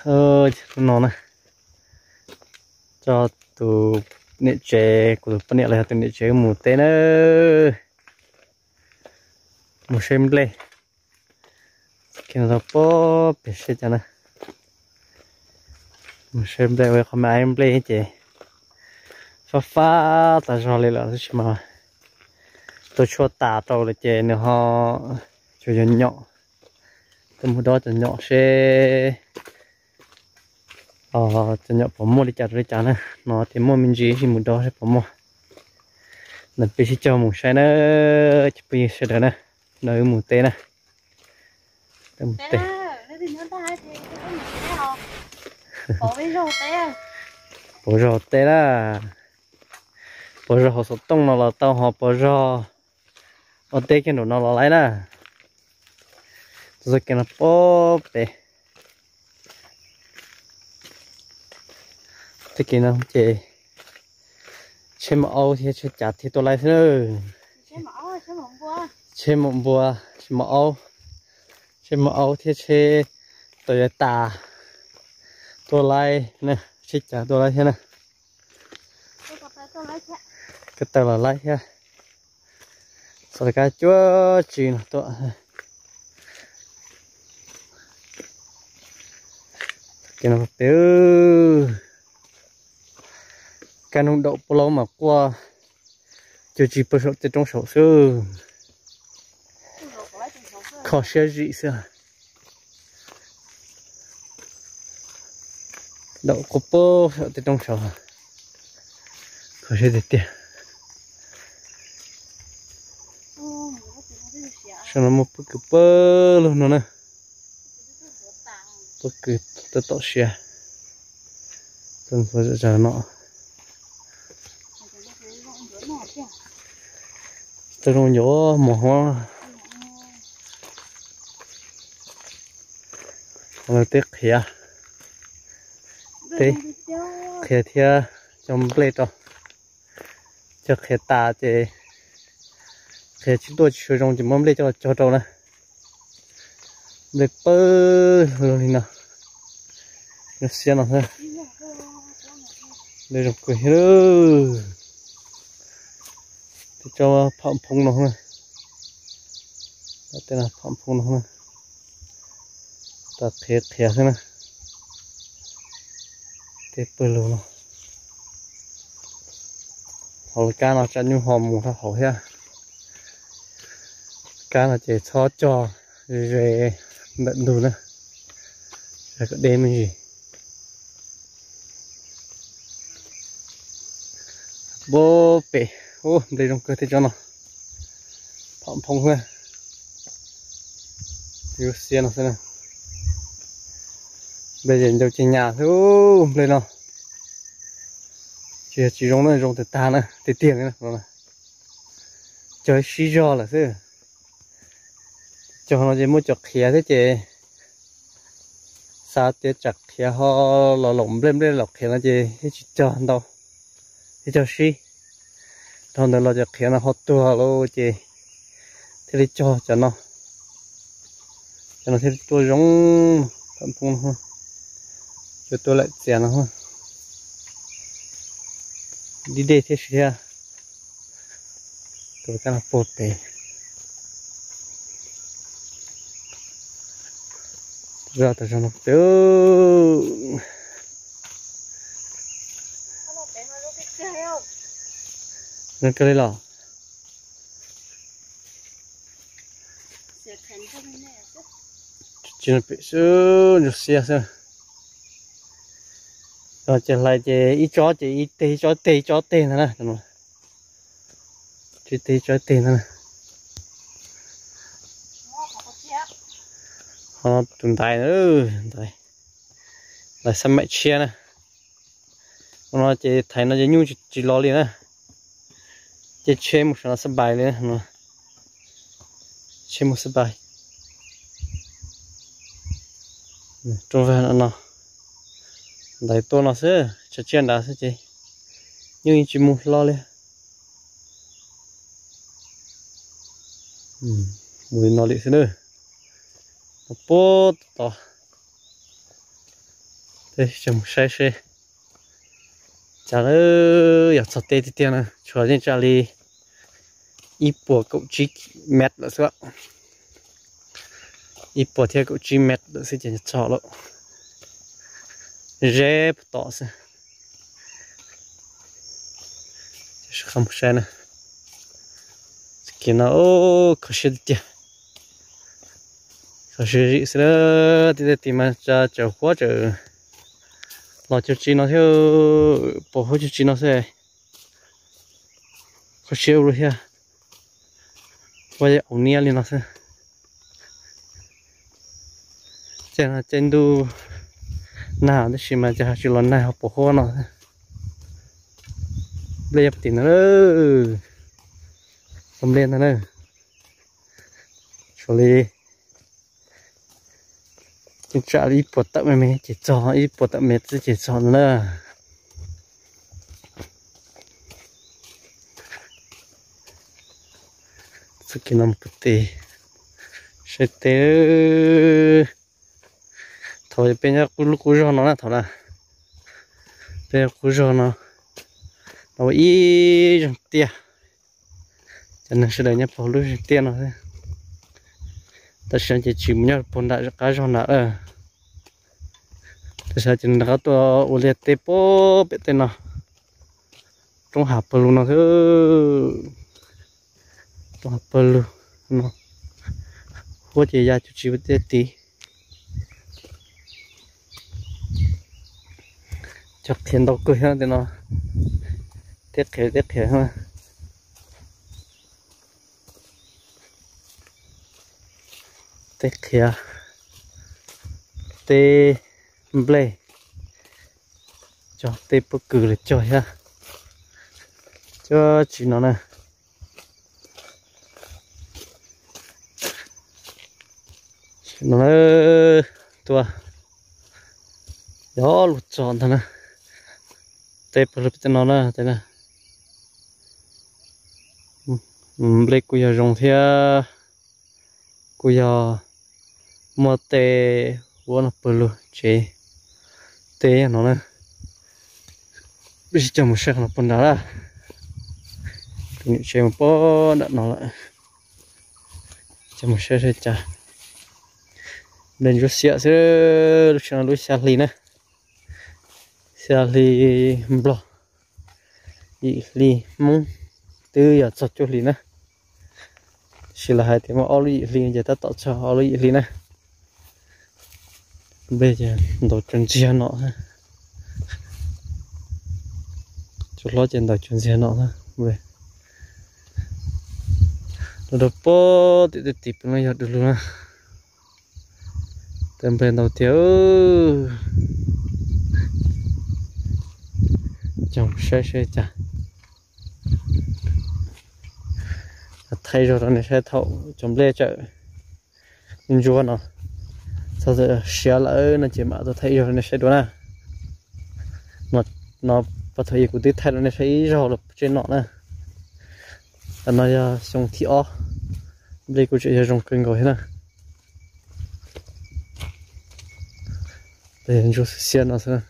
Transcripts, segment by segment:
Hnub no na, coj tus niam tsev, kuv tus poj niam los yog tus niam tsev mus teb na, mus saib nplej. Kiag no tau pob pem seb cas na, mus saib nplej ua qhov me aib nplej ces fab fab tas zog li lawm tab sis mas tua tshuaj tas rau lawm ces nws ho tsuas yog nyom. Tuaj mus dob cov nyom seb cov nyom puas muaj li cas rau li cas na, no ces muaj me ntsis ces mus dob seb puas muaj. Ntawm peb sib cog mus saib na, cov phooj ywg sawv daws na, no wb mus teb na. Mus teb. Pos zog teb na, pos zog hauv xov tooj no los tau ho pos zog ua teb kiag nraum no los laib na. Txoj kev no pob pem. Txoj kev no ces tsheb maum aub thiab tsheb cav thiaj tuaj laib xwb na. Tsheb maum npua, tsheb maum aub, tsheb maum aub thiab tsheb Toyota tuaj laib na, tsheb cav tuaj laib thiab na. Ko taw los laib thiab. Txoj kab cuab tsi no tuaj. Kev no pem, kab noog daum puab laub mas quaj cuag tsi pw saum tej roob saum xwb. Kho siab zim xwb. Daum quaj puag saum tej roob saud, kho siab tiag tiag. Saum no muaj pob kws pawg lug no na. Pob kws tab tom siav, tab tom zaws no. Tsis tau zoo ncuav mos huab. Lawv teb qhiav, teb qhiav thiab cog nplej rau. Cog qhiav tas ces qhiav tsis tuaj tsis tshua zoo ces muab nplej coj los cog rau na. Nplej pawg lug li no, zoo siab no xwb. Nplej zoo kawg thiab. Tej tsob pham phoob no, tej no pham phoob no, tas qhiav qhiav xwb na. Tej pawg lug no. Hauv lub kab no tsam nyuj ho mus rau hauv thiab. Kab no ces txhob cog ze ntawm ntug na, kom deb me ntsis. Pob pem, ub, nplej zoo kawg tej tsob no. Pham phoob xwb. Zoo siab no xwb na. Nplej ces ncau ceg nyas xwb, nplej no. Tsis yog tsis zoo na, zoo tiag tag na, tiag tiag li na. Cog sib zog lawm xwb. Cog no ces muaj cov qhiav thiab ces xav tias tsam qhiav ho los laum nplej nplej laum qhiav no ces thiaj tsis cog ntau, thiaj cog sib. Dhau ntawd los cov qhiav no ho tuag lawm ces thiaj li cog cov no. Cov no thiaj li tuaj zoo, pham phoob no, cua tuaj laim txias no. Dib dej thiab si thiab. Tus kab no puag pem. Zoj tas zog no pem. Zoo kawg li los. Tsis no pem xwb, zoo siab xwb. Ces hlais ces ib tsob ces ib teg, ib tsob teg, ib tsob teg ntag na. Tsis teg, ib tsob teg ntag na. Ho tus ntaiv na, ntaiv, ntaiv xab maim tshiab na. Ua no ces thaiv no ces nyuj tsis los li na. Ces tsheb mus saum no xab pais li na. Tsheb mus xab pais. Rooj vag no, ntaiv tuaj no xwb, tshav tsiaj nrad xwb ces nyuj yeej tsis mus hlo li. Mus li no li xwb na. Puag tod, Mus saib seb cas lawm, yog txog teb tiag tiag na, tshuav yeej tsam li ib puas kaum tsib mev lawm xwb. Ib puas thiab kaum tsib mev lawm xwb ces txog lawm. Ze puag tom xwb. Mus saib na, kiag no kho siab tiag tiag. Kho siab zim xwb, tib teg tis mas tsa tsaws huab tsaws los cuag tsi no thiab, pos huab cuag tsi no xwb. Kho siab ua luaj thiab, huab au niab li no xwb. Caij no caij ntuj nag tab sis mas cas ho tsis los nag ho pos huab no. Nplej yog tim no, tau nplej ntag na. Tshuav li, yeej tsam li ib puas tawm me me ces txog, ib puas tawm me xwb ces txog no na. Txoj kev no mus pem teb, saib teb. Thaum peb nyob lub qub zog no na, thaum na peb nyob qub zog no, no ua ib zeeg tiaj. Cov neeg sawv daws nyob puag lub zeeg tiaj no xwb. Tam sim no ces tsis mus nyob puag nram qab zog nram lawm. Tam sim no ces nws rov qab tuaj ua liaj teb puag pem tej no, roob hav pawg lug no xwb. Roob hav pawg lug no, huab ces ya cuag tsi tej tid. Cog qhiav ntau kawg thiab tej no, teb qhiav teb qhiav, teb qhiav, teb nplej, cog tej pob kws los cog thiab. Cuag tsi no na. No na, tuaj yog lub txog ntag na. Teb pawg lug pem tej no na, tej na. Nplej kuj yog zoo thiab, kuj yog muaj tej huab no pawg lug tsev teb no na. Peb sib cog mus saib qhov no puag nrad lawm. Tus niam tsev mus puag nram no lawm. Cog mus saib saib cas. Nplej ntsuab xiam xwb, lub sij hawm no lub xya hli na. Xya hli Nplog, yim hli Hmoob, twb yog txog cuaj hli na. Tab sis lawv hais tias muaj ob lub yim hli ces tab tom txog ob lub yim hli na. Nplej ces ntaus cuag ntxiag no, cua hlob ces ntaus cuag ntxiag no. Los rau puag tim tej tid pem no yog du lug na. Tej nplej ntau tiag. Cog saib saib cas. Thaij zog rau nej saib thaum cov nplej tseem ntsuab no, txog siav lawm no ces mam tau thaij zog rau nej saib dua na. No, no pas thaum ub kuv twb thaij rau nej saib ib zaug los tseb no na. Tam no yog xyoo thib ob, nplej kuj tseem yog zoo kawg nkaus thiab na. Ntsuab xiab no xwb,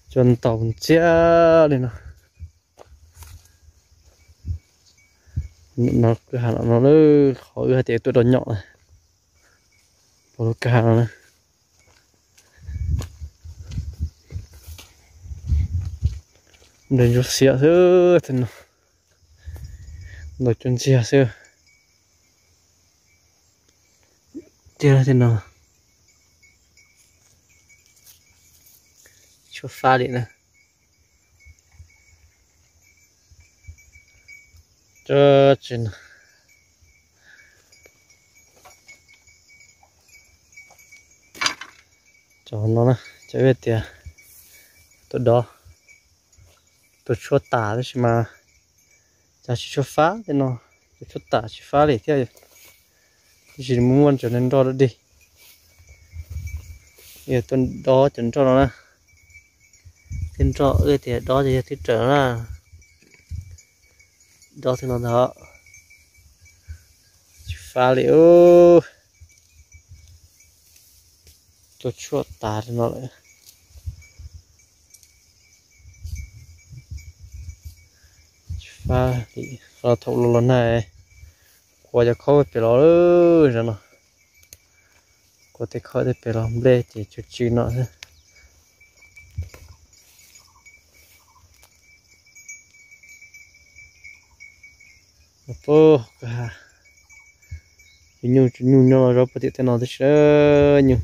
cua ntaus ntxiag li no. No kwj ha no, qhov wb hais tias tuaj rau nyom na, puag lub kwj ha no na. Nplej ntsuab xiab xwb, tej no ntaus cuag ntxiag xwb. Tiag tej no, tshuav fab li na. Cov tsis, cov no na, cov tias tus dov, tus tshuab tas tab sis mas cas tsis tshuav fab tej no, tus tshuab tas tsis fab li thiab. Tab sis muaj muaj cov nroj dog dig, yog tuaj dob cov nroj no na. Tej nroj wb tias dob ces yog twb raws na, dob tej no ntag. Tsis fab li, Tuaj tshuaj tas li no lawm. Fab li, thaum los los nag, kuav cov khaub pem los lawm no. Kuav tej khaub tej pem los, nplej ces tsw tsw no xwb. Puag kwj ha, yug nyuj, nyuj nyob zaub puag tim tej no tib si. Nyuj,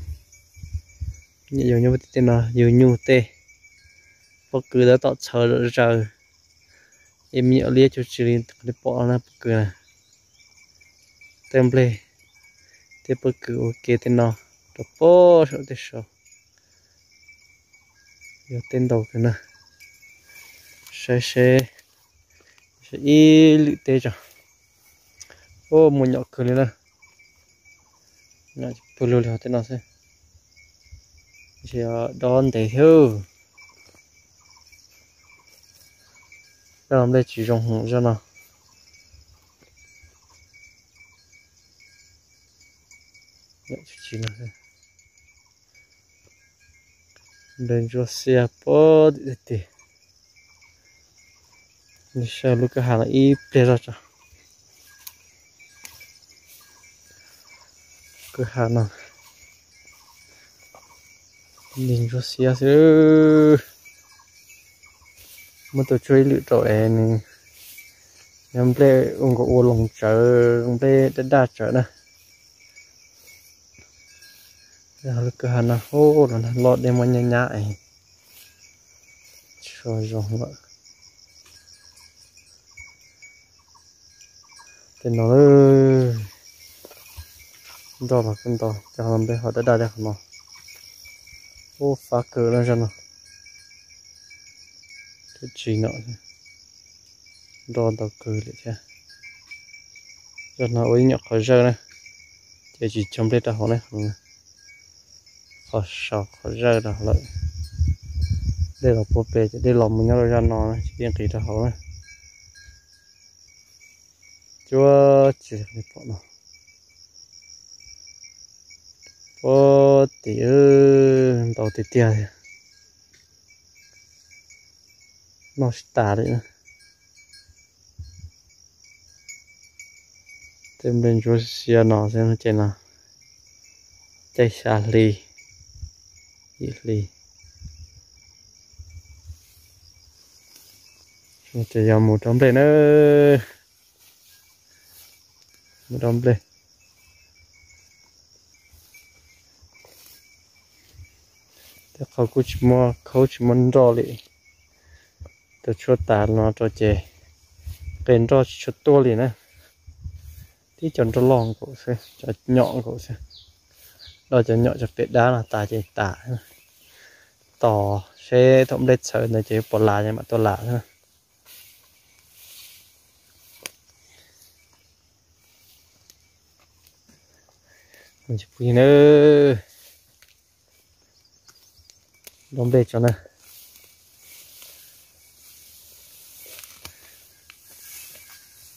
yug nyob puag tim tej no, yug nyuj tej. Pob kws tab tom txhawv zom zaws, es me nyuam liab cuag tsis li qhov nej pom no na, pob kws na. Tej nplej, tej pob kws ua ke tej no, rau puag saum tej saud. Yog tej ntau kawg na. Saib seb, saib ib lwm teb tso. Ua muaj nyom kawg li na. Nyom pw lug li hauv tej no xwb. Ntshe dob ntev thiab. Zaj no nplej tsis zoo heev zaj no. Nplej ntsuab xiab puag tim tiag. Saib lub kwj ha no ib pliag zog tso. Kwj ha no nplej ntsuab xiab xwb. Muab tua tshuaj ib lwm rau es nws, nws nplej ua nkaus ua loog tsawv, nplej daj daj tsawv na. Lub kwj ha no, lub no loj dej muaj nyab nyab es tsis zoo lawm. Tej no nroj los kuj ntau, cov nplej ho daj daj li qhov no. Ub, fab kawg lawm zaj no. Twb tsis no, nroj ntau kawg li thiab. Zaj no ua ib nyuam qhov zawj na, ces tsis tso nplej rau hauv na. Qhov saud qhov zawj rau hauv lawm. Dej los puag pem ces dej los mus nyob rau zaj no na, tsis nqis rau hauv na. Cuab tsis pom no. Puag tim ntau tiag tiag li. Noj tsis tas li na. Tej nplej ntsuab xiab no xwb ces no, caij xya hli, yim hli. Ces yog mus rau nplej na. Mus rau nplej. Tej qhov kuj tsis muaj khaub tsis muaj nroj li. Tua tshuaj tas no rau ces qe nroj tsis tshua tuaj li na. Tib cov nroj loj nkaus xwb, cov nyom nkaus xwb. Rau cov nyom cov pem dab no tas ces tas. Tos seb thaum nplej txhawv ntawd ces pom las ces mam tua las xwb. Pw na, dob nplej tso na.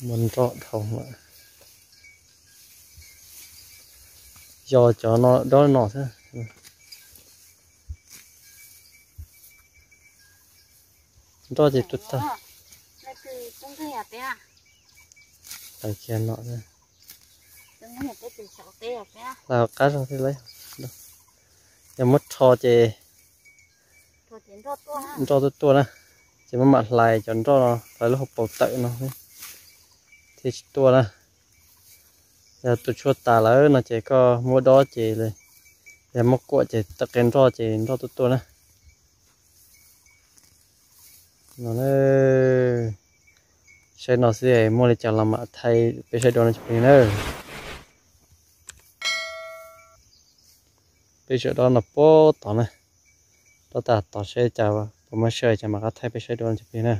Muaj nroj dhau lawm. Yog cov no dob no xwb. Nroj ces tub tag. Hlais kiag no, hlais qab zog thiab lauj. Yog muab rho ces nroj tuaj tuaj na. Ces maj mam hlais cov nroj no, hlais lub hauv paus tawm no thiaj tsis tuaj na. Yog tus tshuaj tas lawm no ces koj muab dob ces, yog muab kuam ces tawm qe nroj ces nroj tuaj tuaj na. No, saib no xwb, muaj li cas los mam thaij peb saib dua no tsis plig na. Peb zaum dob no puag tod na, dob tag tod seb cas puas muaj sij hawm cas mam rov thaij peb saib dua no tsis plig na.